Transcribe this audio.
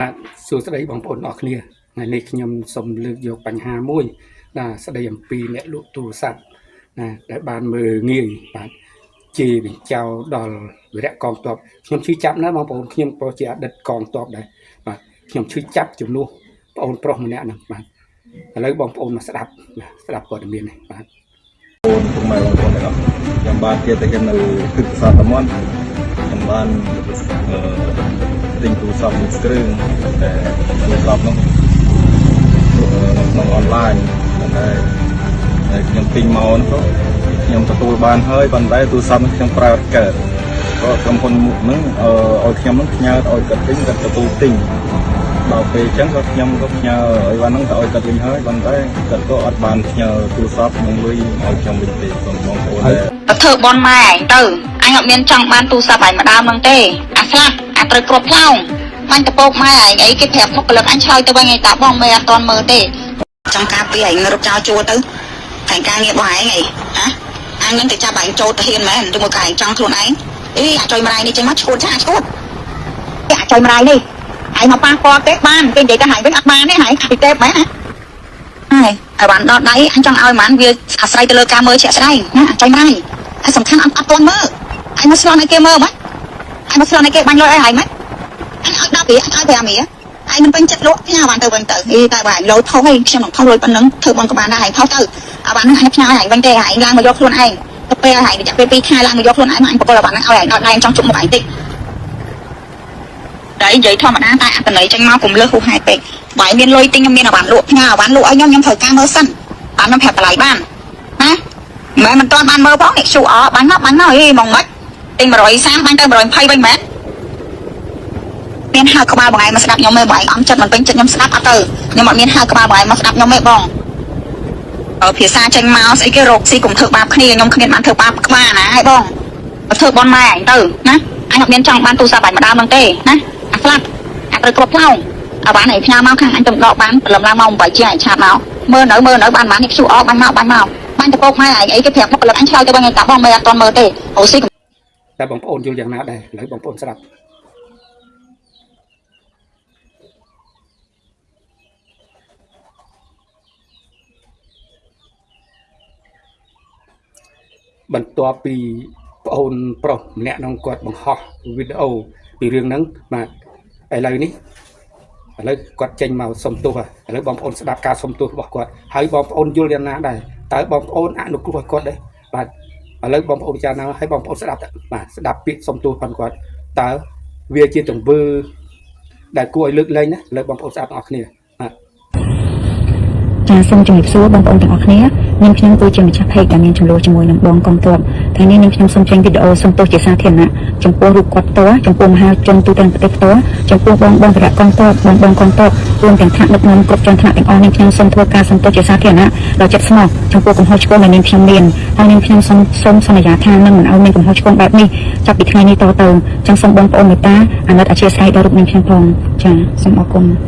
បាទសួស្តីបងប្អូនអរគ្នាថ្ងៃនេះខ្ញុំសូមលើកយកបញ្ហាមួយណាស្តីអំពីអ្នកលក់ទូរស័ព្ទណាដែលបានមើលងាយបាទជេរបញ្ចោលដល់វីរៈកងទ័ពខ្ញុំឈឺចាប់ណាស់បងប្អូនខ្ញុំក៏ជាអតីតកងទ័ពដែរបាទខ្ញុំឈឺចាប់ជំនួសបងប្អូនប្រុសម្នាក់ហ្នឹងបាទឥឡូវបងប្អូនមកស្ដាប់បាទស្ដាប់ព័ត៌មាននេះបាទ បងពុកម៉ែបងប្អូនទាំងអស់ខ្ញុំបានជាតែនៅគិតសាតំនខ្ញុំបានអឺទិញទូរស័ព្ទមួយគ្រឿងតែទូរស័ព្ទនោះនៅក្នុងអនឡាញតែតែខ្ញុំទិញមកនោះខ្ញុំទទួលបានហើយប៉ុន្តែទូរស័ព្ទនោះខ្ញុំប្រើអត់កើតក៏ក្រុមហ៊ុនហ្នឹងឲ្យខ្ញុំនឹងផ្ញើឲ្យគាត់ទិញគាត់ទទួលទិញដល់ពេលអញ្ចឹងក៏ខ្ញុំក៏ផ្ញើអីវ៉ាន់ហ្នឹងទៅឲ្យគាត់វិញហើយប៉ុន្តែគាត់ក៏អត់បានផ្ញើទូរស័ព្ទនិងលុយឲ្យខ្ញុំវិញទេសូមបងប្អូនដែរ ទៅធ្វើបនម៉ែឯងទៅអញអត់មានចង់បានទូរស័ព្ទឯងម្ដងហ្នឹងទេអាស្លាប់អាត្រូវគ្រាប់ផ្លោងបាញ់តពោកម៉ែឯងអីគេប្រាប់មុខកលឹកអញឆ្លើយទៅវិញឯងតាបងមេអត់តន់មើលទេចង់ការពីឯងរត់ចោលជួលទៅតែការងាររបស់ឯងអីហ៎អញនឹងទៅចាប់ឯងចូលទៅហ៊ានមែនឬមួយក៏ឯងចង់ខ្លួនឯងអីអាចុយម្ដាយនេះចេញមកឈួតចាឈួតអាចុយម្ដាយនេះឯងមកប៉ះពាល់ទេបានគេនិយាយទៅហែងវិញអត់បានទេហែងពីទេមែនណាហើយឲ្យបានដល់ដៃអញចង់ឲ្យបានវាអាស្រ័យទៅលើការមើលជាក់ស្ដែងណាអាចុយម្ដាយ ហើយសំខាន់អត់អត់ទាន់មើលអញមកស្លន់ឲ្យគេមើលហ្មងអញមកស្លន់ឲ្យគេបាញ់លុយឲ្យហើយហ្មងអញឲ្យ10រៀលអញឲ្យ5រៀលឯងមិនពេញចិត្តលក់ផ្ញើបានទៅវិញទៅអីតែបើឯងលុយថោកឯងខ្ញុំនឹងថោកលុយប៉ុណ្ណឹងធ្វើបនក៏បានដែរឯងថោកទៅអាបានហ្នឹងអញផ្ញើឲ្យឯងវិញទេឯងឡើងមកយកខ្លួនឯងទៅពេលឲ្យឯងរយៈពេល2ខែឡើងមកយកខ្លួនឯងមកអញបកលអាបានហ្នឹងឲ្យឯងដល់ដៃចង់ជុំមុខឯងតិចតែនិយាយធម្មតាតែអត្តន័យចេញមកកុំលើសហួសហេតុពេកបើឯងមានលុយទិញខ្ញុំមានអាបានលក់ផ្ញើអាបានលក់ឲ្យខ្ញុំខ្ញុំត្រូវការមើលសិនបានខ្ញុំប្រាប់តម្លៃបានណា មិនមិនទាន់បានមើលផងនេះ QR បាញ់មកបាញ់មកអីមកមិនទិញ130បាញ់ទៅ120វិញមែនមានហៅក្បាលបងឯងមកស្ដាប់ខ្ញុំទេបងឯងអំចិត្តមិនពេញចិត្តខ្ញុំស្ដាប់អត់ទៅខ្ញុំអត់មានហៅក្បាលបងឯងមកស្ដាប់ខ្ញុំទេបងអើភាសាចេញមកស្អីគេរកស៊ីកុំធ្វើបាបគ្នាខ្ញុំគ្មានបានធ្វើបាបក្បាលណាឲ្យបងមកធ្វើបនម៉ែឯងទៅណាអញអត់មានចង់បានទូរស័ព្ទឯងម្ដងហ្នឹងទេណាអាស្លាប់អាត្រូវគ្រាប់ផ្លោងអាបានឯងផ្ញើមកខាងអញទៅដកបានព្រលឹមឡើងមក8ជាងឯងឆាតមកមើលនៅមើលនៅបានបាននេះ QR បាញ់មកបាញ់មកបាញ់តពោកម៉ែឯងអីគេប្រាប់មកព្រលឹមអញឆ្លើយទៅវិញឯងតាបងមេអត់ទាន់មើលទេអូស៊ី តែបងប្អូនយល់យ៉ាងណាដែរឥឡូវបងប្អូនស្ដាប់បន្ទាប់ពីប្អូនប្រុសម្នាក់នោះគាត់បង្ហោះវីដេអូពីរឿងហ្នឹងបាទឥឡូវនេះឥឡូវគាត់ចេញមកសុំទោសហើយឥឡូវបងប្អូនស្ដាប់ការសុំទោសរបស់គាត់ហើយបងប្អូនយល់យ៉ាងណាដែរតើបងប្អូនអនុគ្រោះឲ្យគាត់ដែរបាទឥឡូវបងប្អូនពិចារណាឲ្យបងប្អូនស្ដាប់ទៅបាទស្ដាប់ពាក្យសុំទោសរបស់គាត់តើវាជាទង្វើដែលគួរឲ្យលើកលែងណាឥឡូវបងប្អូនស្ដាប់ទាំងអស់គ្នាបាទ ចាសសូមជម្រាបសួរបងប្អូនទាំងអស់គ្នានាងខ្ញុំគឺជាម្ចាស់ផេកដែលមានចំនួនជាមួយនឹងបងកងទ័ពថ្ងៃនេះនាងខ្ញុំសូមចេញវីដេអូសូមទោសជាសាធារណៈចំពោះរូបគាត់ផ្ទាល់ចំពោះមហាជនទូទាំងប្រទេសផ្ទាល់ចំពោះបងបងវរៈកងទ័ពបងបងកងទ័ពរួមទាំងថ្នាក់ដឹកនាំគ្រប់ជាន់ថ្នាក់ទាំងអស់នាងខ្ញុំសូមធ្វើការសូមទោសជាសាធារណៈដោយចិត្តស្មោះចំពោះកំហុសឆ្គងដែលនាងខ្ញុំមានហើយនាងខ្ញុំសូមសូមសន្យាថានឹងមិនឲ្យមានកំហុសឆ្គងបែបនេះចាប់ពីថ្ងៃនេះតទៅចឹងសូមបងប្អូនមេត្តាអាណិតអធ្យាស្រ័យដល់រូបនាងខ្ញុំផងចាសសូមអរគុណ។